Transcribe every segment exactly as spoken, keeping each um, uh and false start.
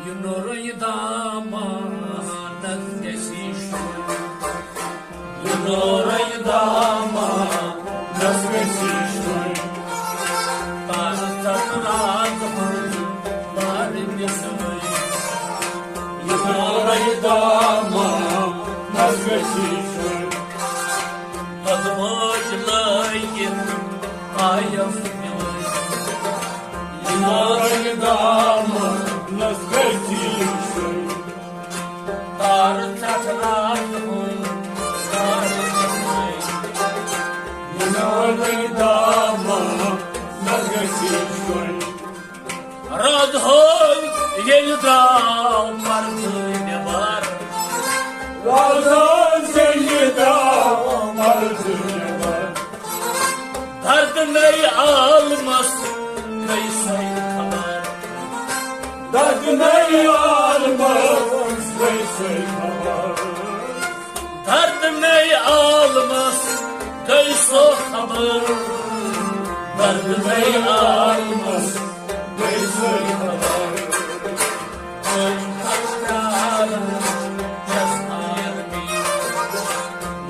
یہِ نوٚرُے دامانس گژھِ شُر۔ یہِ نوٚرُے دامانس گژھِ شُر۔ تارٕ ژٹھ رازٕ ہٕنٛز مارِ مِسرٕے۔ یہِ نوٚرُے دامانس گژھِ شُر۔ دۄدٕ مٲج لٲگِتھ آیس مِلٕے۔ یہِ نوٚرُے دامانس گژھِ شُر۔ تارٕ ژٹھ رازٕ ہٕنٛز مارِ مِسرٕے۔ یہِ نوٚرُے دامانس گژھِ شُر۔ رازٕ ہٲوۍ ییٚلہِ درٛاو پردٕ نٮ۪بر۔ رازٕ ہٲوۍ ییٚلہِ درٛاو پردٕ نٮ۪بر۔ دردنَے عالمس گٔے سۄے خبر۔ دردنَے عالمس گٔے سۄے خبر۔ دردنَے عالمس گٔے سۄ خبر۔ دردنَے عالمس گٔے سۄے خبر۔ وۄنۍ کر پیاران چھس آرمی۔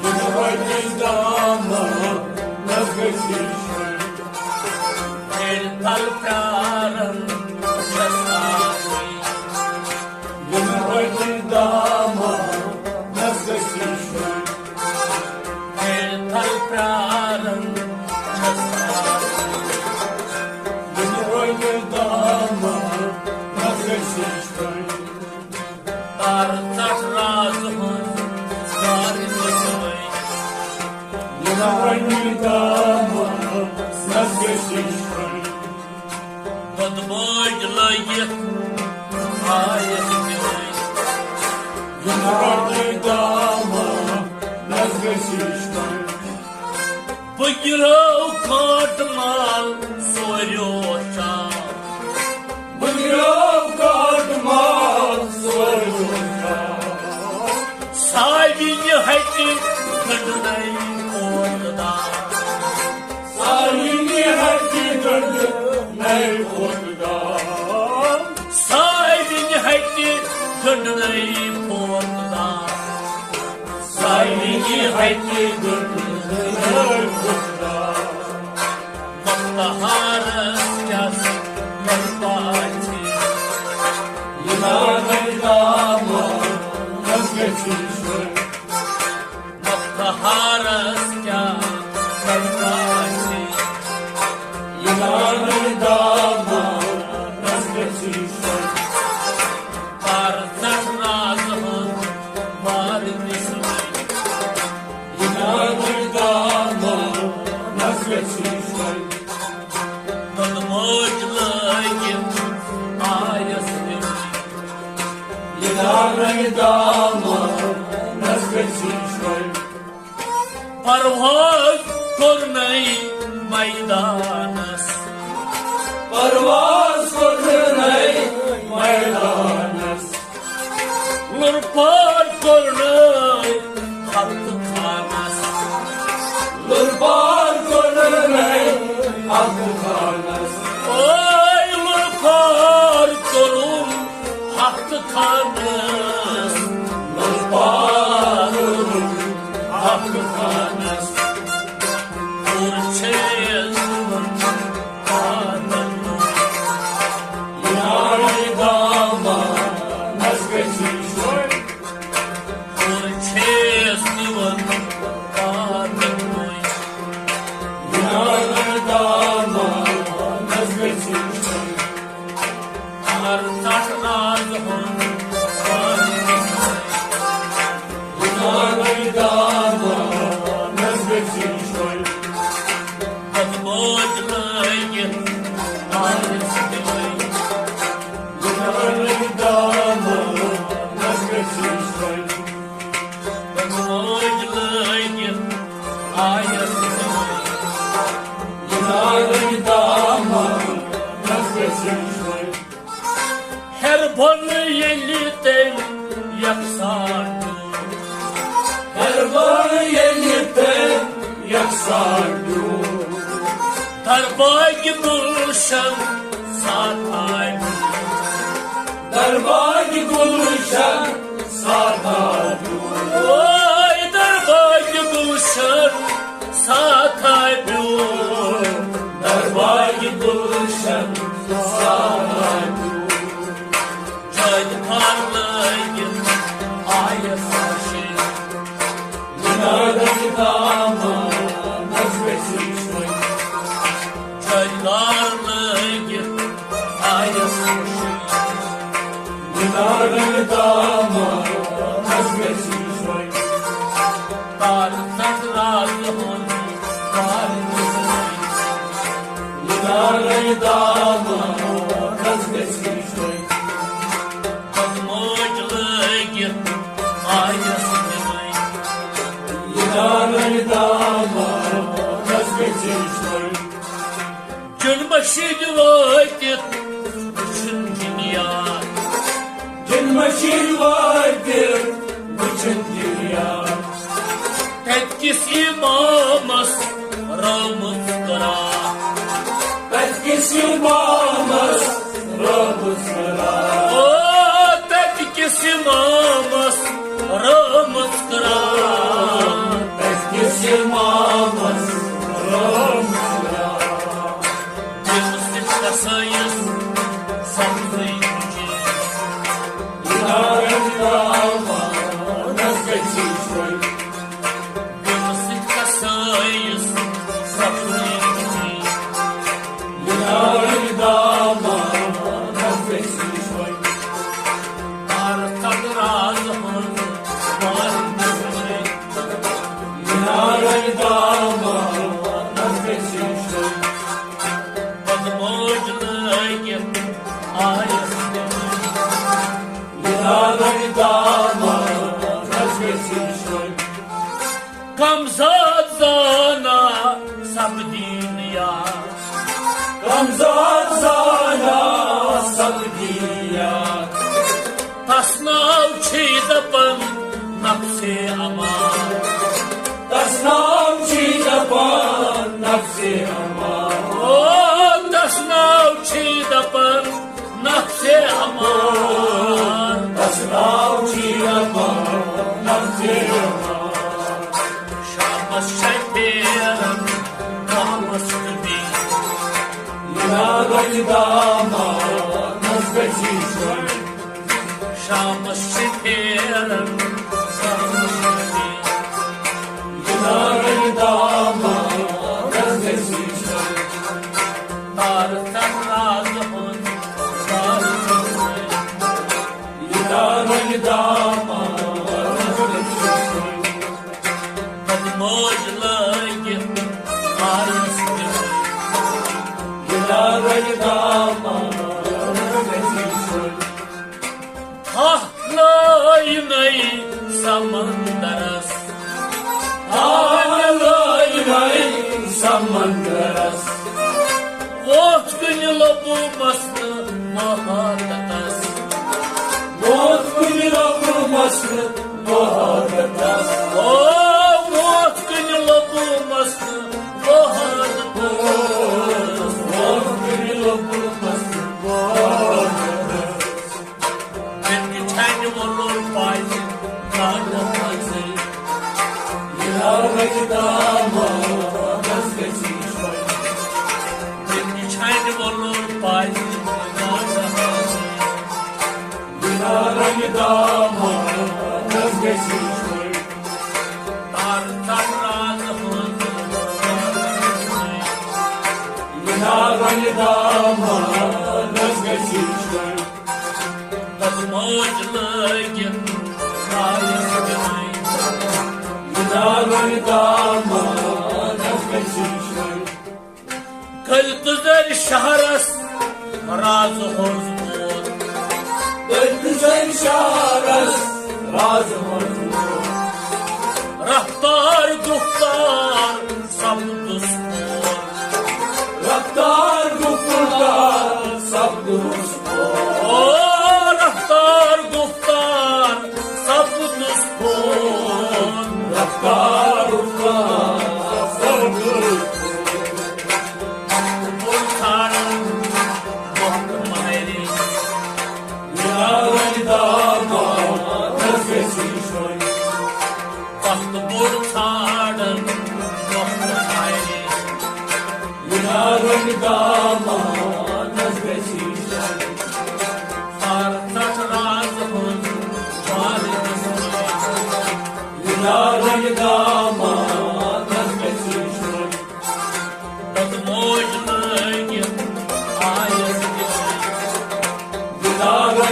یِنہٕ وٲتِس دامانس گژھِ شُر۔ تیٚلہِ کر پیاران چھس آرمی۔ یِنہٕ وٲتِس دامانس گژھِ شُر۔ تیٚلہِ کر پیاران چھس آرمی۔ یِنہٕ وٲتِس دامانس گژھِ شُر۔ تارٕ ژٹھ رازٕ ہٕنٛز مارِ مِسرٕے۔ یِنہٕ وٲتِس دامانس گژھِ شُر۔ دۄدٕ مٲج لٲگِتھ آیس مِلٕے۔ یِنہٕ وٲتِس دامانس گژھِ شُر۔ بہٕ گِرو کانٛٹہٕ مال سوریو شام۔ بہٕ گِرو کانٛٹہٕ مال سوریو شام۔ ساوِنہِ ہٹہِ گنٛڈنَے کوٹ دار۔ ساوِنہِ ہٹہِ گنٛڈنَے کوٹ دار۔ ساوِنہِ ہٹہِ گنٛڈنَے کوٹ دار۔ ساوِنہِ ہٹہِ گنٛڈنَے کوٹ دار۔ مختہارس کیٛاہ سا مےٚ پاچھِ۔ یہِ ناوٕے دامانس گژھِ شُر۔ مختہارس کیٛاہ مےٚ پاچھِ۔ یہِ ناوٕے دامانس گژھِ شُر۔ تارٕ ژٹھ رازٕ ہٕنٛز مارِ مِسرٕے۔ یہِ ناوٕے دامانس گژھِ شُر۔ دۄدٕ مٲج لٲگِتھ آیس مِلٕے۔ یہِ ناوٕے دامانس گژھِ شُر۔ پرواز کوٚرنَے میدانس۔ پرواز کوٚرنَے میدانس۔ لُرپار کوٚرنَے ہفتہٕ خانس۔ لُرپار کوٚرنَے ہفتہٕ خانس۔ اوے لُرپار کوٚرُم ہفتہٕ خانس۔ لُرپار کوٚرُم ہفتہٕ خانس۔ کوٚر چھیٚس یِمن پانن۔ یارے دامانس گژھِ شُر۔ کوٚر چھیٚس یِمن پانن۔ یارے دامانس گژھِ شُر۔ تارٕ ژٹھ رازٕ ہٕنٛز مارِ مِسرٕے۔ یارے دامانس گژھِ شُر۔ دۄدٕ مٲج لٲگِتھ آیس مِلٕے۔ یارے دامانس گژھِ شُر۔ دۄدٕ مٲج لٲگِتھ آیس مِلٕے۔ یارے دامانس گژھِ شُر۔ ہیٚرِ بۄن ییٚلہِ تٔمۍ یکسان دیُت۔ ہیٚرِ بۄن ییٚلہِ تٔمۍ یکسان دیُت۔ درباگہِ گُلشن ساتھ آیہِ۔ در باغ گلشن ساتھ آ پیوٗر۔ اوے در باغ گلشن ساتھ آ پیوٗر۔ در باغ گلشن ساتھ آ پیوٗر۔ جادِ پھر لٲگِتھ آیس خوشی۔ یہِ نارنج دامانس گژھِ وٕچھوٕنۍ۔ جادِ پھر لٲگِتھ آیس خوشی۔ یہِ نارنج دامانس گژھِ وٕچھوٕنۍ۔ تارٕ ژٔٹ رازٕ ہُنٛد تارٕ ژٔٹ۔ یہِ نارنج دامانس گژھِ وٕچھوٕنۍ۔ پتہٕ موج لٲگِتھ آیس نِوٕنۍ۔ یہِ نارنج دامانس گژھِ وٕچھوٕنۍ۔ جُنمہٕ شیٖنہِ وٲتِتھ وٕچھُن جِنیات۔ جُنمہٕ شیٖنہِ وٲتِتھ وٕچھُن جِنیات۔ تَتہِ کِس اِمامس رٲومٕژ قرات۔ تَتہِ کِس اِمامس رٲومٕژ قرات۔ او، تَتہِ کِس اِمامس رٲومٕژ قرات۔ تَتہِ کِس اِمامس رٲومٕژ قرات۔ تٔمِس تہِ کھسٲیِس سبزٕے مُجہِ۔ یہِ نارنج دامانس گژھِ وٕچھوٕنۍ۔ تٔمِس تہِ کھسٲیِس سبزٕے مُجہِ۔ یہِ نارنج دامانس گژھِ وٕچھوٕنۍ۔ تارٕ ژٔٹ رازٕ ہُنٛد تارٕ ژٔٹ۔ یہِ نارنج دامانس گژھِ وٕچھوٕنۍ۔ پتہٕ موج لٲگِتھ آیس نِوٕنۍ۔ یہِ نارنج دامانس گژھِ وٕچھوٕنۍ۔ کم ذات زانا سپدی نیا۔ کم ذات زانا سپدی نیا۔ تس ناو چھِ دپان نفسِ امارہ۔ تس ناو چھِ دپان نفسِ امارہ۔ او، تس ناو چھِ دپان نفسِ امارہ۔ تس ناو چھِ دپان نفسِ امارہ۔ شامس چھِ پھیران کامس تہٕ بیٚیہِ۔ یہِ نارنج دامانس گژھِ وٕچھوٕنۍ۔ شامس چھِ پھیران کامس تہٕ بیٚیہِ۔ یہِ نارنج دامانس گژھِ وٕچھوٕنۍ۔ تارٕ ژٔٹ رازٕ ہُنٛد تارٕ ژٔٹ۔ یہِ نارنج دامانس گژھِ وٕچھوٕنۍ۔ پتہٕ موج لٲگِتھ آیس نِوٕنۍ۔ یہِ نارنج دامانس گژھِ وٕچھوٕنۍ۔ ہاہ لٲینَے سمندرس۔ ہاہ لٲینَے سمندرس۔ ووتھ کُنہِ لوٚبمس نہٕ وحدتس۔ ووتھ کُنہِ لوٚبمس نہٕ وحدتس۔ او، ووتھ کُنہِ لوٚبمس نہٕ وحدتس۔ ووتھ کُنہِ لوٚبمس نہٕ وحدتس۔ تٔمۍ چھانہِ وۄلُر پازِ گاڈٕ منٛزٕے۔ یہِ نارنج دامانس گژھِ وٕچھوٕنۍ۔ تٔمۍ چھانہِ وۄلُر پازِ گاڈٕ منٛزٕے۔ یہِ نارنج دامانس گژھِ وٕچھوٕنۍ۔ تارٕ ژٔٹ رازٕ ہُنٛد۔ یہِ نارنج دامانس گژھِ وٕچھوٕنۍ۔ تس موج لٲگِتھ آیس نِوٕنۍ۔ یہِ نارنج دامانس گژھِ وٕچھوٕنۍ۔ کٔلۍ تہٕ زرۍ شہرس رازٕ ہُنٛد بوت۔ کٔلۍ تہٕ زرۍ شہرس رازٕ ہُنٛد بوت۔ رفتار گُفتار سپدُس پوت۔ رفتار گُفتار سپدُس پوت۔ او، رفتار گُفتار سپدُس پوت۔ رفتار گُفتار سپدُس پوت۔ پُل ژھانڈان وقت مہرِ۔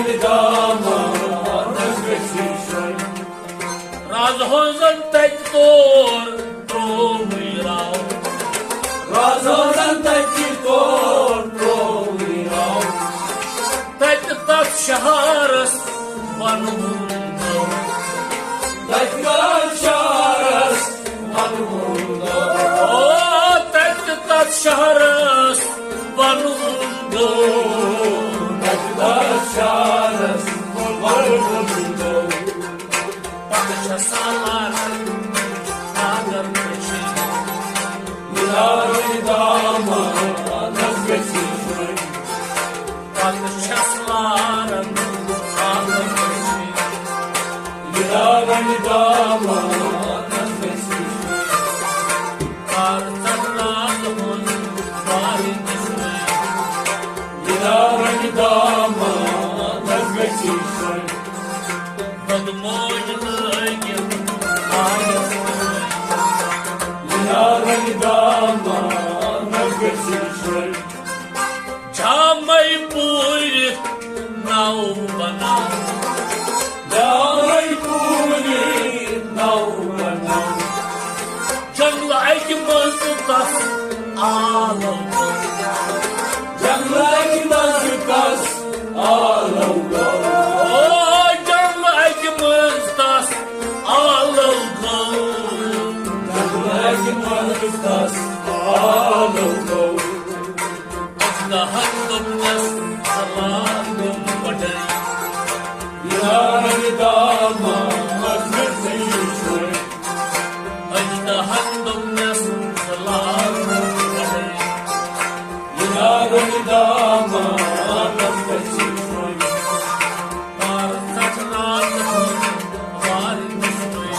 دامانس گژھِ شۄنٛگۍ۔ رازٕ ہٲنزن تتہِ تور ترووٕے راو۔ رازٕ ہٲنزن تتہِ تور ترووٕے راو۔ تتہِ تتھ شہرس ونہٕ وُن گوٚو۔ تتہِ تتھ شہرس ونہٕ وُن گوٚو۔ او، تتہِ تتھ شہرس ونہٕ وُن گوٚو۔ تتہِ تتھ شہرس ونہٕ وُن گوٚو۔ پتہٕ چھےٚ سالارن ساگر کٔشیٖر۔ یارٕنۍ دامانس گژھِ شۄنٛگۍ۔ پتہٕ چھےٚ سالارن ساگر کٔشیٖر۔ یارٕنۍ دامانس گژھِ شۄنٛگۍ۔ کر ژٹناو ہُنٛد بارِ دِژمَے۔ یارٕنۍ دامانس گژھِ شۄنٛگۍ۔ بدموج لٲگِتھ آیس۔ یارٕنۍ دامانس گژھِ شۄنٛگۍ۔ جامے پوٗرِتھ نو بناو۔ جامے پوٗرِتھ نو بناو۔ جنٛگلہٕ اَکہِ منٛزٕ تَس آلو۔ جنٛگلہٕ اَکہِ منٛزٕ تَس آلو گوٚو۔ او، جنٛگلہٕ اَکہِ منٛزٕ تَس آلو گوٚو۔ جنٛگلہٕ اَکہِ منٛزٕ تَس آلو گوٚو۔ اژدہن دوٚپنس سلام گوٚو پٹھے۔ یارٕنۍ دامانس گژھِ شۄنٛگۍ۔ اژدہن دوٚپنس سلام گوٚو پٹھے۔ یارٕنۍ دامانس گژھِ شۄنٛگۍ۔ بار ژٹھ راتہٕ ہُنٛد وارِ دِژمَے۔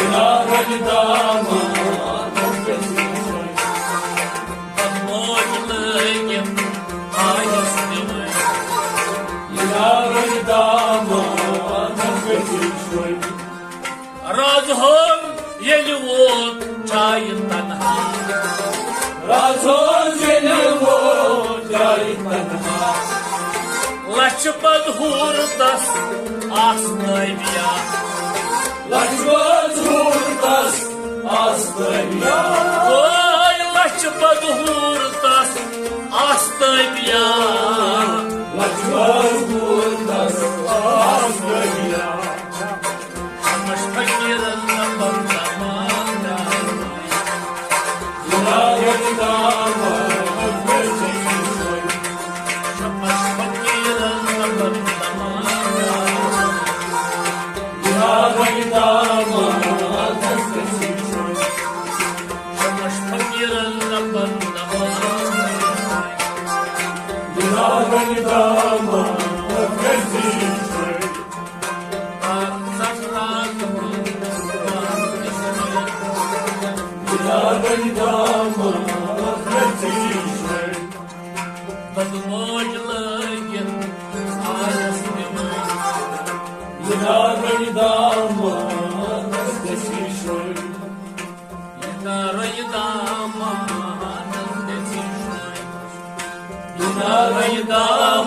یارٕنۍ دامانس گژھِ شۄنٛگۍ۔ بدموج لٲگِتھ آیس تِمَے۔ یارٕنۍ دامانس گژھِ شۄنٛگۍ۔ رازٕ ہٲنز ییٚلہِ ووت جایہِ تنہا۔ رازٕ ہٲنز ییٚلہِ ووت جایہِ تنہا۔ لچھِ بد ہورٕ تس آس نٲوِیا۔ لچھِ بد ہورٕ تس آس نٲوِیا۔ وٲے لچھِ بد ہورٕ تس آس نٲوِیا۔ لچھِ بد ہورٕ تس آس نٲوِیا۔ شمس فقیرن لبن دمان۔ یارٕنۍ دامانس گژھِ شۄنٛگۍ۔ شمس فقیرن لبن دمان۔ یارٕنۍ دامانس گژھِ شۄنٛگۍ۔ شمس فقیرن لبن دمان۔ یارٕنۍ دامانس گژھِ شۄنٛگۍ۔ بدموج لٲگِتھ آیس تِمَے۔ یارٕنۍ دامانس گژھِ شۄنٛگۍ۔ یارٕنۍ دامانس گژھِ شۄنٛگۍ۔ یارٕنۍ دامانس